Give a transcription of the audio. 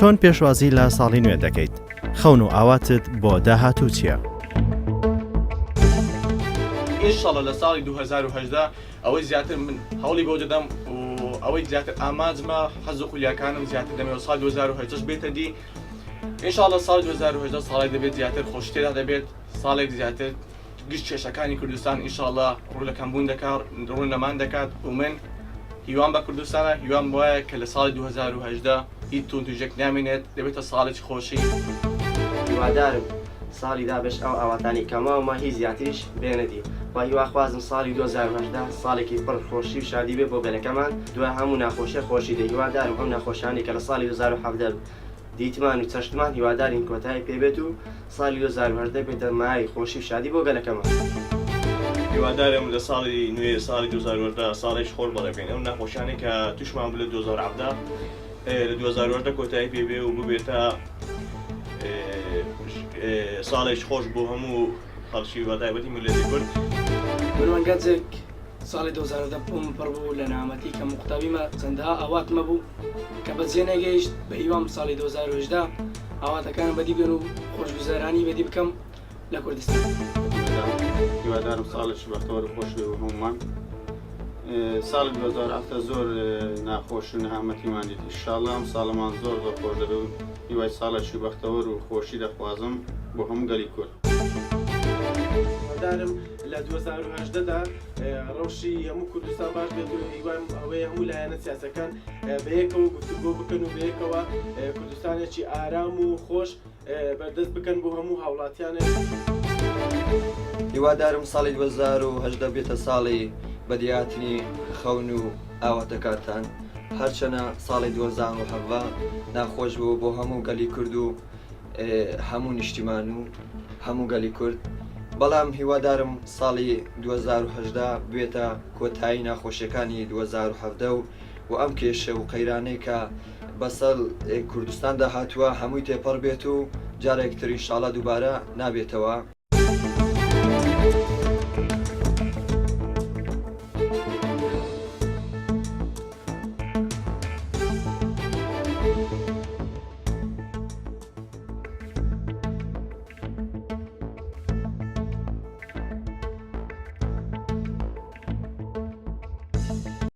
چۆن پێشوازی لە ساڵی نوێ دەکەیت؟ خەون و ئاواتت بۆ داهاتوو چییە؟ ئینشاڵڵە لە ساڵی 2018 ئەوەی زیاتر من هەوڵی بۆ دەدەم و ئەوەی زیاتر ئامانجمە حەز و خولیاکانم زیاتر دەمەوێت ساڵی 2018 بێتە دی ئینشاڵڵە ساڵی 2018 ساڵێک دەبێت زیاتر خۆشی تێدا دەبێت ساڵێک زیاتر گشت کێشەکانی کوردستان ئینشاڵڵە ڕوو لە کەمبوون دەکات ڕوو نەمان دەکات و من هیوام بە کوردستانە هیوام وایە کە لە ساڵی 2018 هیچ توندوتیژێک نامێنێت دەبێتە ساڵێکی خۆشی. هیوادارم ساڵی دابەش ئەو ئاواتانەی کە ماومە هی زیاتریش بێنە دی و هیواخوازم ساڵی 2018 ساڵێکی پڕ خۆشی و شادی بێ بۆ گەلەکەمان دوای هەموو ناخۆشیە خۆشی دێ هیوادارم ئەو ناخۆشیانەی کە لە ساڵی 2017 دیتمان و چەشتمان هیوادارین کۆتایی پێ بێت و ساڵی 2018 بێتە مایەی خۆشی و شادی بۆ گەلەکەمان. هیوادارم لە ساڵی نوێ ساڵی 2018 ساڵێکی خۆش بەڕێ بکەین ئەو ناخۆشیانەی کە توشمان بوو لە 2017 لە 2018 کۆتایی پێ بێ و ببێتە ساڵێکی خۆش بۆ هەموو خەڵکی بە تایبەتی میللەتی کورد. من وەک گەنجێک ساڵی 2010 پۆم پڕ بوو لە نەهامەتی کە قوتابیمە چەندەها ئاواتمە بوو کە بەجێ نەگەیشت بە هیوام ساڵی 2018 ئاواتەکانم بەدی بێن و خۆشگوزەرانی بەدی بکەم لە کوردستان. هیوادارم ساڵێکی بەختەوەر و خۆش بێ بۆ هەموومان. ساڵی 2017 زۆر ناخۆش و نەهامەتیمان دیت ئیشاڵڵا ئەم ساڵەمان زۆر زۆر خۆش دەبێ و هیوای ساڵێکی بەختەوەر و خۆشی دەخوازم بۆ هەموو گەلی کورد. هیوادارم لە 2018 دا ڕەوشی هەموو کوردستان باش بێت و هیوام ئەوەیە هەموو لایەنە سیاسەکان بەیەکەوە گفتوگۆ بکەن و بەیەکەوە کوردستانێکی ئارام و خۆش بەردەست بکەن بۆ هەموو هاوڵاتیانێک. هیوادارم ساڵی 2018 بێتە ساڵی بەدیهاتنی خەون و ئاواتەکانتان، هەرچەنە ساڵی 2017 ناخۆش بوو بۆ هەموو گەلی کورد و هەموو نیشتیمان و هەموو گەلی کورد، بەڵام هیوادارم ساڵی 2018 ببێتە کۆتایی ناخۆشیەکانی 2017 و ئەم کێشە و قەیرانەی کە بەسەر کوردستاندا هاتووە هەمووی تێپەڕ بێت و جارێک تر ئینشاڵا دووبارە نابێتەوە.